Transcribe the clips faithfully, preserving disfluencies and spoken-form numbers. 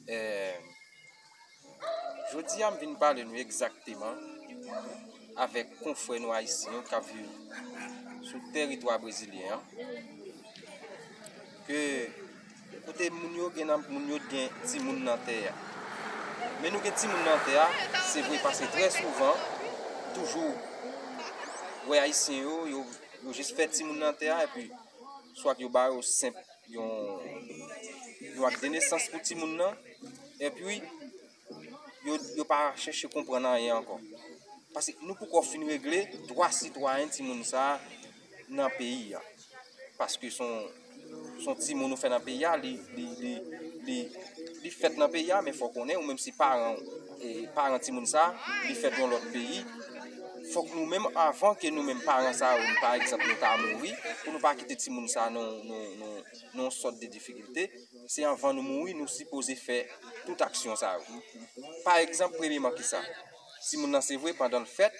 Eh, Jodi a, m vin pale nou egzakteman avèk konfrè nou ayisyen yo k ap viv sou tèritwa brezilyen an, ke kote moun yo gen nan, moun yo gen timoun nan tè a. Men nou gen timoun nan tè a, se vre, paske trè souvan, toujou, wè ayisyen yo, yo, yo jis fè timoun nan tè a, epi swat yo ba yo senp yon, yon ak de nesans pou timoun nan, epi yo, yo pa chèche konprann anyen ankò. Paske nou poko fin regle dwa sitwayen timoun sa a nan peyi a. Paske se yon, se yon timoun ou fè nan peyi a, li, li, li, li, li fèt nan peyi a, men fò konnen, ou menm si paran, e, paran timoun sa a, li fèt yon lòt peyi, fòk nou menm, avan ke nou menm paran sa yo, pa egzanp, nou ta mouri, pou nou pa kite timoun sa a nan, nan, nan, nan yon sòt de difikilte, se anvan nou mouri, nou sipoze fè tout aksyon sa yo. Pa egzanp, premyeman, kisa? Timoun nan, se vre, pandan l fèt,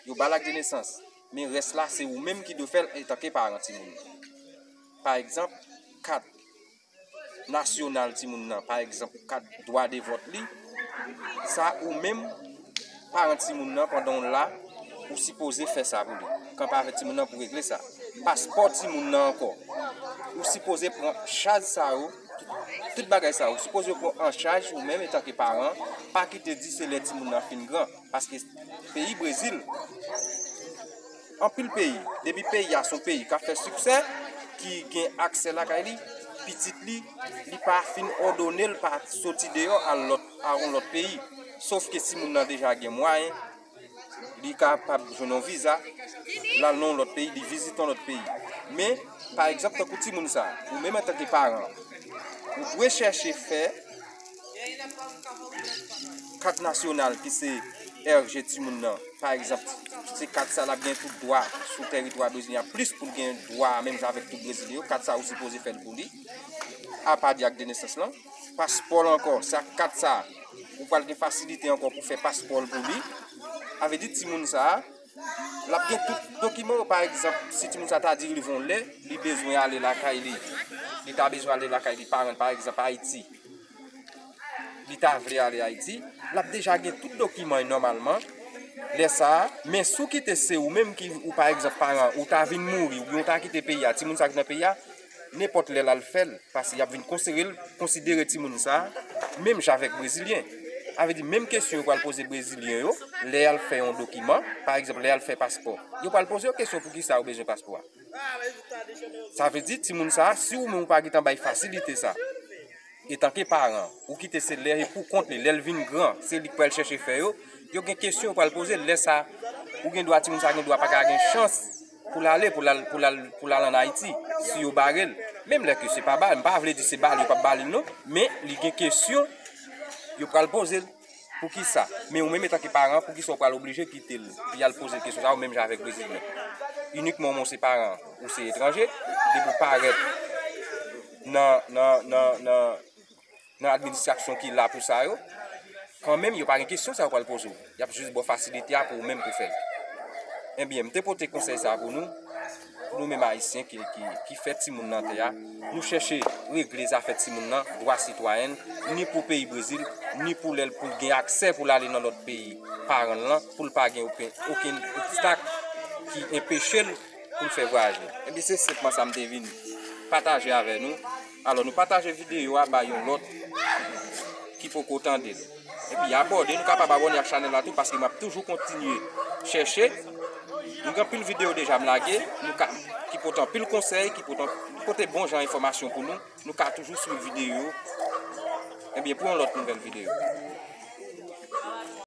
yo ba l ak de nesans. Men rès la, se ou menm ki dwe fè l antanke paran timoun nan. Pa egzanp, kat nasyonal timoun nan, pa egzanp, kat dwa de vòt li, sa ou menm, paran timoun nan, pandan w la, ou sipoze fè sa pou li. Kanpe avèk timoun nan pou regle sa. Paspò timoun nan ankò, ou sipoze pran chaj sa yo, tout bagay sa yo, ou sipoze pran an chaj ou menm antanke paran, pa kite di se lè timoun nan fin gran. Paske peyi Brezil, anpil peyi, depi peyi a se yon peyi k ap fè siksè, ki gen aksè lakay li, pitit li, li pa fin òdone l pa soti deyò al lòt, a yon lòt peyi. Sof ke si moun nan deja gen mwayen, li kapab jwenn yon viza, l al nan yon lòt peyi, li vizite yon lòt peyi. Men, pa egzanp, tankou timoun sa, ou menm antanke paran, ou dwe chèche fè kat nasyonal ki se R G timoun nan, pa egzanp, se kat sa l ap gen tout dwa sou tèritwa brezilyen an, plis pou l gen dwa menm jan avèk tout brezilyen yo, kat sa ou sipoze fè l pou li, apa di ak de nesans lan. Paspò l ankò, se ak kat sa ou pral gen fasilite ankò pou fè paspò l pou li. Sa vle di timoun sa a, l ap gen tout dokiman yo. Pa egzanp, si timoun sa ta di rive yon lè, li bezwen ale lakay li, li ta bezwen ale lakay li, paran l, pa egzanp, Ayiti, li ta vle ale Ayiti, l ap deja gen tout dokiman yo nòmalman. Lè sa a, men si w kite se ou menm ki, ou pa egzanp, paran, ou ta vin mouri, oubyen ou ta kite peyi a, timoun sa ki nan peyi a, nenpòt lè l al fè l, paske y ap vin konsidere l, konsidere timoun sa a, menm jan avèk brezilyen. Sa vle di, menm kesyon yo pral poze brezilyen yo, lè y al fè yon dokiman, pa egzanp, lè y al fè paspò, yo pral poze yo kesyon poukisa yo bezwen paspò a. Sa vle di, timoun sa a, si ou menm ou pa gentan bay fasilite sa, etanke paran, ou kite se lè e pou kont li, lè l vin gran, se li k pral chèche fè yo, yo gen kesyon yo pral poze l. Lè sa, ou gen dwa, timoun sa gen dwa pa ka gen chans pou l ale, pou l al, pou l al, pou l al ann Ayiti, si yo bare l. Menm lè ke se pa ba l, m pa vle di se ba l, yo p ap ba li l non, men li gen kesyon yo pral poze l. Poukisa? Men ou menm etanke paran, poukisa w pral oblije kite l, pou y al poze l kesyon sa yo, menm jan avèk brezilyen? Inikman ou se paran, ou se etranje, depi w parèt nan, nan, nan, nan, nan administrasyon ki la pou sa yo, kanmenm, yo pa gen kesyon sa yo pral poze w. Y ap jis ba w fasilite a pou ou menm pou fè l. Ebyen, m te pote konsèy sa pou nou, pou nou menm Ayisyen ki, ki, ki fè timoun nan tè a, nou chèche regle zafè timoun nan, dwa sitwayen, ni pou peyi Brezil, ni pou lè l pou l gen aksè pou l ale nan lòt peyi paran l lan, pou l pa gen okenn, okenn obstak ki enpeche l pou l fè vwayaj li. Ebyen, se senpman sa m te vin pataje avè nou. Alò, nou pataje videyo a bay yon lòt ki poko tande l. Epi abòne, nou kapab abòne ak chanèl la tou, paske m ap toujou kontinye chèche. Nou gen anpil videyo deja m lage, nou ka, ki pote anpil konsèy, ki pote, ki pote bon jan enfòmasyon pou nou. Nou ka toujou swiv videyo yo. Ebyen, pou yon lòt nouvèl videyo.